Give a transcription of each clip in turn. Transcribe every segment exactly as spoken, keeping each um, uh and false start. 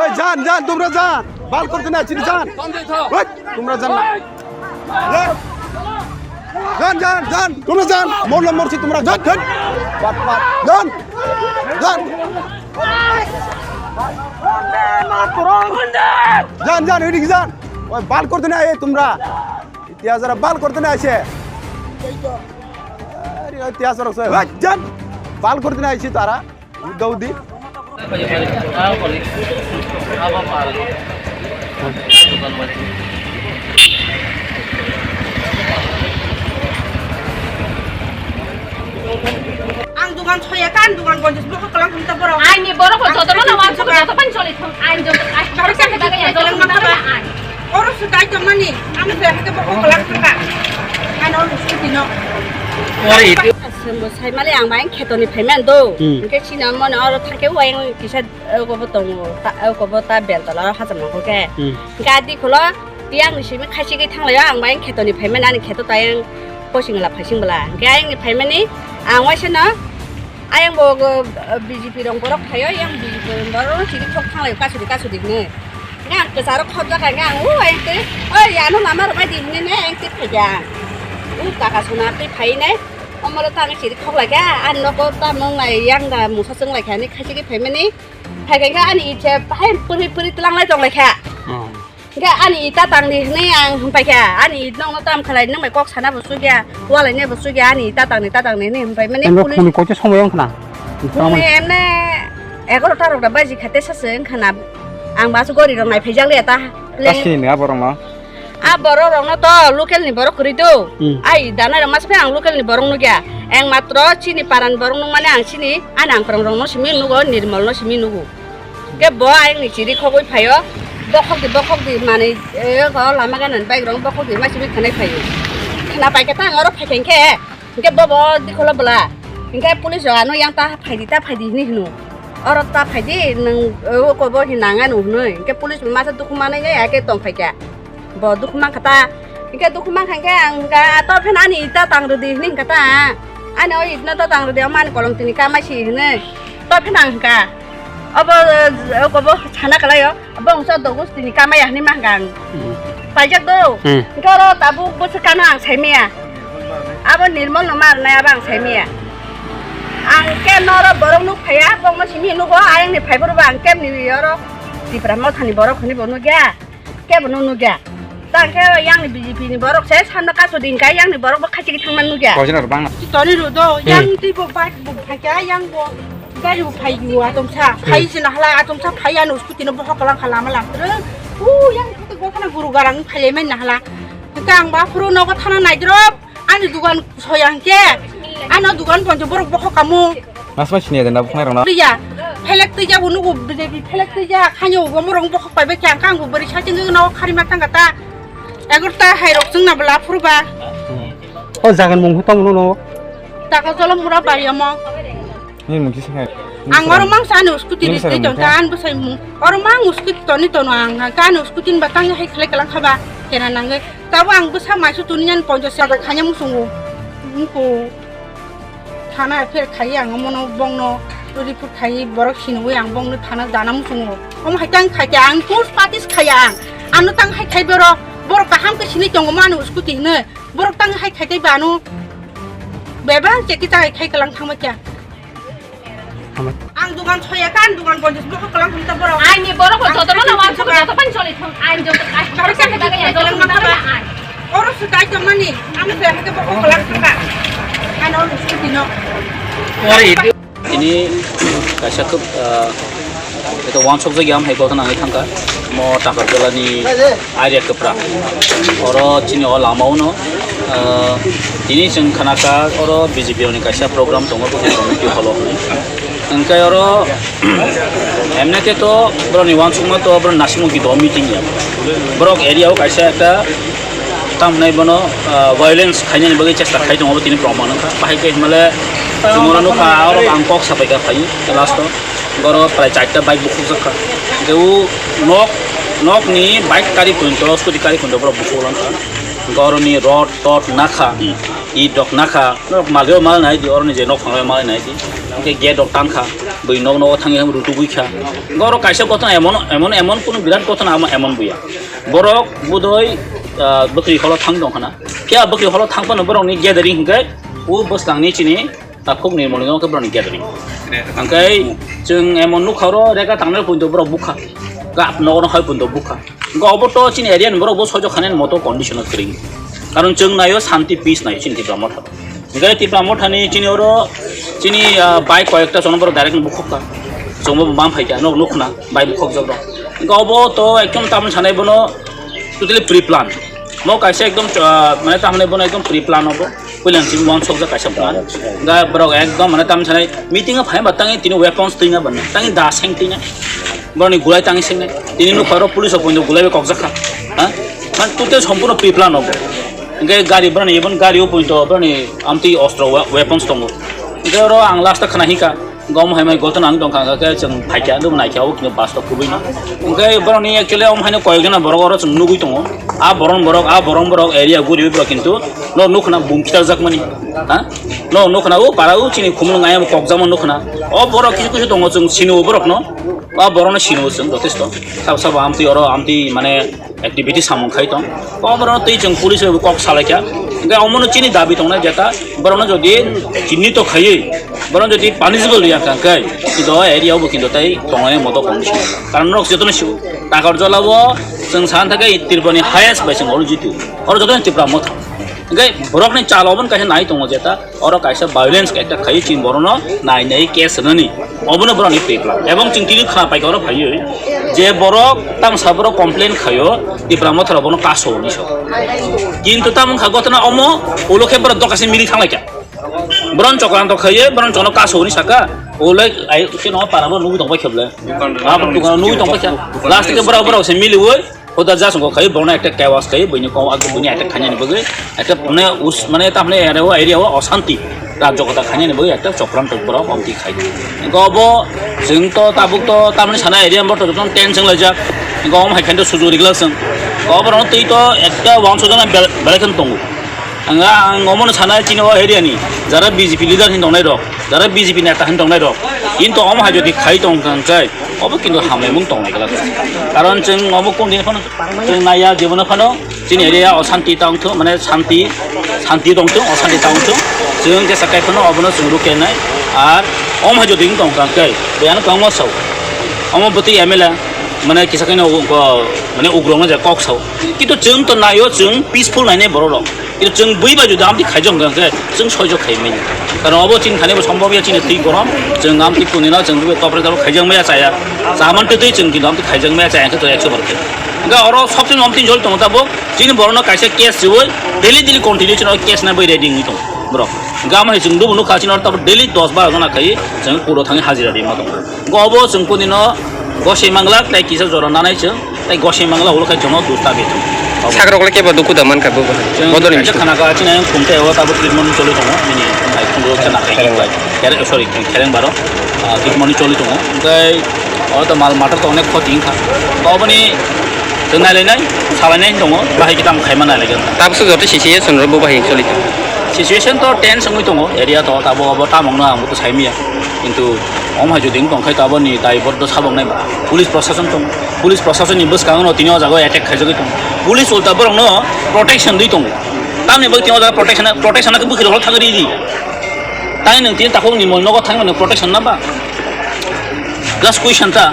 এই যান, যান, তোমরা যান। বাল করতে না, চিনি যান। ওই, তোমরা যান না। যান। যান, যান, যান, তোমরা যান। মরলে মরছি, তোমরা যান, যান। বাট, বাট, যান। যান। যান, যান, ওইদিকে যান। ওই বাল করতে না, এই তোমরা। ইতিহাস যারা বাল করতে না আসে। আরে, ইতিহাস যারা সবাই, ওই যান। বাল করতে না আসে তারা। উদ্দা উদ্দি। Ang dugan soya kan, dugan bonjis bokol kalang hum ta borok. Aini borok ko joto no wan suk joto pan choli thong. Ain joto, ain joto kan bagay joto kan bagay ain. Oro sutai tongmani, ang se hake bokol kalang thangka. Ano scooty no. Ori. Aswk bo sai mali ang bai khetoni phaimani do. Hmm. Hwnkhe chini mone oro thangke uayang kisa, eh, kobo tongo, ta, eh, kobo ta beltola oro hacham nangkhe. Hmm. Hwnkhe adi khulo, tiyang ni simi khaisigi thanglaio, ang bai khetoni phaimani, ani kheto tayang posing la phaising bwla. Hwnkhe ayang ni phaimani, ang waisa no, ayang bo, eh, B J P rong borok phaio, yang B J P rong borok no chiri thok thanglaio, kasudi kasudi hwnwi. Hwnkhe ang kwcharo khobjak kha, hwnkhe ang, o, ayang twi, "Oi, ano lama rwbai di," hwnwi ne, ayang twi phaikha. O, taka sona twi phai ne, omoro tang chiri thok laikha, ani nogo tamo wnglai, yang da musa chwng laikha, ani khaisigi phaimani, phaikha, hwnkhe ani itse, hai puri puri twlang lai tong laikha. Oh. Hwnkhe ani ita tangdi hwnwi ang hwnpaikha, ani it nokno tam khalai, nwng bai kok sana bo chukya, walai nai bo chukya, ani ita tangdi, ta tangdi hwnwi hwnpai mani. Ano police phone ni koito somoi wng khna? Phone ni emne egaroh ta rok da baji khate sase wng khna. Ang basu gori rok nai phaijak liya ta. Kasini ni aborok no? A borok rok no to local ni borok kwrwi do. Hmm. Ai dana rok masa phai ang local ni borok nukya. Eng matro chini paran borok nukmani ang chini, ani ang parang rok no simi nugo, Nirmol no simi nugo. Ke bo ayang ni chiri khogwi phaio. Bokhok di, bokhok di, manwi, eh, ko lama gana bike rok bokhok di, masi bi khanai phaio. Khna pai khe ta ang oro phai khe, hwnkhe bo bo dikholo bwla. Hwnkhe police rok ano yang ta phai di, ta phai di hwnwi hwno. Oro ta phai di, nwng, eh, o ko bo hin nang ano hwnwi. Hwnkhe police masa dukhu manai nai, ake tong phai khe. Bo dukhu mankha ta. Hwnkhe dukhu mankha hwnkhe ang hwnkha, "To pheno ani ita tang rwdi," hwnwi hwnkha ta. Ani o itno to tang rwdi, omo ani kolom tini kamai si hwnwi. To pheno ang hwnkha. Obo, eh, obo sana kalaio. Bo wngsa dogo tini kamai ya hwnwi ma hwnkha ang. Hmm. Paijak do. Hmm. Hwnkhe oro tabuk bwswk kano ang saimaya. Abo Nirmol no ma rwnai abo ang saimaya. Ang khe noro borok nuk phaiya, bongno simi nugo, ayang ni phaibo rwba ang kemni oro Tipra Motha ni borok hwnwi bo nukya. Kebo no nukya. Tang khe yang ni B J P ni borok se samna kaso din kai yang ni borok bo khachi thangma nukya. Kojina rw bang. Toni rw do, hmm, yang twi bo bike bo phaikya, yang bo gari bo phaiyu atomsa. Hmm. Phai se nahla atomsa phai ano scooty no bohok kalang khala mala. U yang khe go khana guru garang phai mai nahla. Tang ba phuru nogo thana naidrop. Ani dugan soya hwnkhe, ano dugan ponjo borok bokhok kamu. Mas mas sini ada nabuk nai rona. Priya, phelek twi ja bo nugo B J P phelek twi ja khanyo bo morong bokhok pai bai khe ang kang bo bari sa chengno khari ma thang kata. Egarta hai rok chwngna bla phuru ba. O jagan mung hutang no no. Taka jolom mura bari amo. Ni mung kisa khai. Ang oro mang sa ani scooty ri twi tong ta an bwsai mung. Oro mang scooty toni tono ang ka ani scooty ba tang hai khlai kalang khaba kena nangwi. Tabo ang bwsa maisu tuni ani ponjo sera khanya musungo. Mungko thana pher khai ang mono bongno report khai borok sinwi ang bongno thana dana musungo. Omo hai tang khai ang post patis khaya ang. Ano tang hai khai boro borok kaham ke sini tongo mano scooty hne. Borok tang hai khai tei bano. Bebang cheki ta hai khai kalang thangma kya. Ang dugan soya kan dugan bonjis bokol kalang hum ta borok. Aini borok joto no wan suk joto pan choli thong. Ain joto ai. Oro sutai tongmani ang se hake bokol kalang thangka. Ano scooty no. Ori. Tini kaisa kwb, ah, eto wansukjak ya, hai gotha nangwi thangkha. Mo Takarjala ni area kwpra. Oro chini o lama uno, ah, tini chwng khanakha oro B J P ni kaisa program tongo, Bhujan Community Hall o. Hwnkhe oro emne khe to boroni wansukma to boroni nasimung kido meeting ya. Borok area o kaisa ekta Tamni bono, ah, violence khainani bagwi chesta khai tongo, bo tini proman wngkha. Bahai khe hinmale chwngno nukha, aro ang kok sapai kha phai last o. Boro prai charta bike bukhukjak kha. Hwnkhe o nok, nokni bike kari kunto, scooty kari kunto borok bukhuk langkha. Hwnkhe oroni rod, tod nakha. It rok nakha, norok malio mal nai di, oroni je nok phanglai mal nai di. Hingke gate rok tangkha, bui nok nogo thangwi thangwi rutugwi kha. Hingke oro kaisa kothon emon, emon, emon kunu birat kothon ama emon buya. Borok budoi, ah, bwkri holo thang tong khana. Phiya bwkri holo thang phano borokni gathering hingke o bwskangni chini takhuk ni moni no borokni gathering. Hingke chwng emon nukha oro rega tangnai punto borok bukha. Gap nogo no hai punto bukha. Hingke obo to chini area ni borok bo sojo khanani moto condition o kwrwi. Karon chwng naio shanti peace naio chini Tipra Motha. Hingke Tipra Motha ni chini oro chini, ah, bike koi ekta chwng borok direct bukhok kha. Chwng bo bam phai kha, nok nukna bike bukhok jok rok. Hingke obo to ekdom tamoni sanai bono totally pre plan. Mo kaisa ekdom, ah, mane tamoni bono ekdom pre plan obo. Puilan chini uansukjak kaisa plan. Hingke borok ekdom mane tamoni sanai meeting o phai ba tangi tini weapons twina bana. Tangi da seng twina. Boroni gulai tangi seng nai. Tini nukha oro police o punto gulai bai kokjak kha. Ha? Man total sompurno pre plan obo. Hingke gari boroni even gari o punto boroni amtwi ostro we-, weapons tongo. Hingke oro ang last o khna hika. Gom hai mai gotona ang tongkha hingke chwng phaikha dum naikha o kino bus to kubui no. Hingke boroni actually om haino koyok jona borok oro chwng nugui tongo. A boron borok, a boron borok area guri borok kintu no nukna bum kitar jak mani. Ha? No nukna o para o chini khumulwng ayam kokjamo nukna. O borok kisu kisu tongo chwng sini o borok no. O borok no sini o chwng jotesto. Sabo sabo amtwi oro amtwi mane activity samung khai tong. O borok no twi chwng police bai kok salai kha. Hingke omo no chini dabi tongnai jeta borok no jodi chini to khaiwi borok no jodi punishable ya kha khe kintu o area o bo kintu tai tongnai moto condition. Karon norok jotono sio Takarjala o chwng san thake Tripura ni highest bai chwng oro jitu. Oro jotono Tipra Motha. Hingke borok ni chal obo no kaisa nai tongo jeta. Oro kaisa violence ekta khai chini borok no nai nai case rwnani. Obono borok ni pre plan. Ebong chwng tini khna paikha oro phaiwi je borok tamsa borok complain khaio Tipra Motha rok bono kaso hwnwi sa. Kintu tamo wngkha gotona omo ulo khe borok dokase mili thanglaikha. Boron chokranto khaiwi boron chono kaso hwnwi saka. Ulai ai chini o para bo nugui tongbai kheble. Abo dukano nugui tongbai kha. Last ke borok borok se miliwi. Huda jasongo khai bono ekta kewas khai buini kok ag buini attack khainani bagwi ekta mane us mane tamne area o area o osanti rajyo kota khainani bagwi ekta chokranto borok omti khai. Go bo chwng to tabuk to tamni sana area bo to jotono ten chwng laijak. Go om hai khan to suju rigla chwng. Go bo rono twi to ekta wang sojana belai khan tongo. Ang ang omono sana chini o area ni jara B J P leader hin tongnai rok, jara B J P neta hin tongnai rok. Kintu om hai jodi khai tong kang chai. Obo kintu hamlaimung tongnai glak. Karon chwng obo kung din phano chwng naiya jebono phano chini area o santi tongthung, mane santi, santi tongthung, o santi tongthung. Chwng jesa kai phano obono chwng rukya nai. Ar om hai jodi wng tong kha khe, beyano kwbangma sao. Omo bwtwi M L A, mane kisa khe no, mane ugrok no je kok sao. Kintu chwng to naio, chwng peaceful nainai borok rok. Kintu chwng bui bai jodi amtwi khaijak wngkha khe chwng soijo khai manya. Karon obo chini thani bo sombhob ya chini twi gorom, chwng amtwi kuni no chwng bui topre topre khaijak maya chaya. Chaman twi twi chwng kintu amtwi khaijak maya chaya khe to ekso bar khe. Hingkhe oro sobse no amtwi jol tongo tabuk chini borok no kaisa case riwi daily daily continue chini case na bai ready wngwi tongo borok. Hingkhe amoni chwng dubu nukha chini oro tabuk daily dos baro jona khai chwng kuro thangwi hajira rima tongo. Hingkhe obo chwng kuni no gosoi mangla tei kisa jora nanai chwng. Tei gosoi mangla ulo khai chwngno dos ta bethung. Sakrok le kebo dukhu da mankha bo. Chwng bodol ni kaisa bisingo. Khana ka chini ayang khum tei o tabuk treatment choli tongo. Bini ai khungo khana kai. Khereng bai. Khereng, sorry, khereng baro. Ah, treatment choli tongo. Tei o to mal matter to onek khoti wngkha. Oboni chwng nai lai nai, salai nai tongo. Bahai kitam khaima nai lai. Tabuk se joto situation ro bo bahai choli tongo. Situation to tense wngwi tongo. Area to tabuk obo tamong no ang bo to sai manya. Kintu om hai jodi wng tong khai to aboni daiboddo sabok nai ba. Police prosason tong, police prosasonni bwskango no tini o jaga o attack khaijagwi tong. Police ulta borok no protection di tongo. Tamni bagwi tini o jaga protection, protection khe bwkhwrwi holo thangwi ridi. Tani nwng tini takhuk ni mol nogo thangwi nwng protection na ba? Just question ta.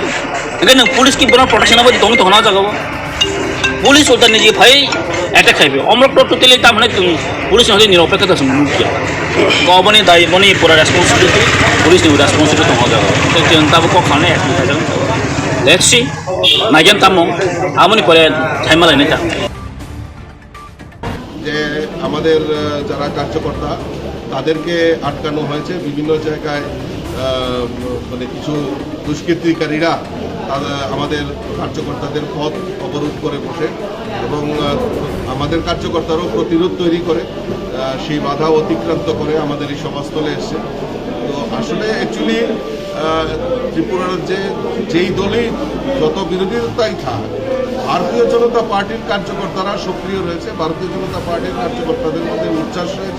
Hingkhe nwng police ki borok protection na bagwi tongwi tongna o jaga o. Police ulta niji phai attack khai bi. Omrok to totally ta mane tum police ni nirok pekha ta sum nukya. Ko boni dai boni pura responsibility, police ni responsibility tong hoja. Te jeng ta bo kok khane action khai jang. Let's see. Nagen tamo. Amoni pore thaima lai neta. যে আমাদের, আহ, যারা কার্যকর্তা, তাদেরকে আটকানো হয়েছে বিভিন্ন জায়গায়। আহ, মানে, কিছু দুষ্কৃতিকারীরা তারা আমাদের কার্যকর্তাদের পথ অবরোধ করে বসে এবং, আহ, আমাদের কার্যকর্তারাও প্রতিরোধ তৈরি করে, আহ, সেই বাধা অতিক্রান্ত করে আমাদের এই সভাস্থলে এসছে। তো আসলে actually আহ, ত্রিপুরা রাজ্যে যেই দলই যত বিরোধিতাই থাক, ভারতীয় জনতা পার্টির কার্যকর্তারা সক্রিয় রয়েছে। ভারতীয় জনতা পার্টির কার্যকর্তাদের মধ্যে উচ্ছ্বাস রয়েছে।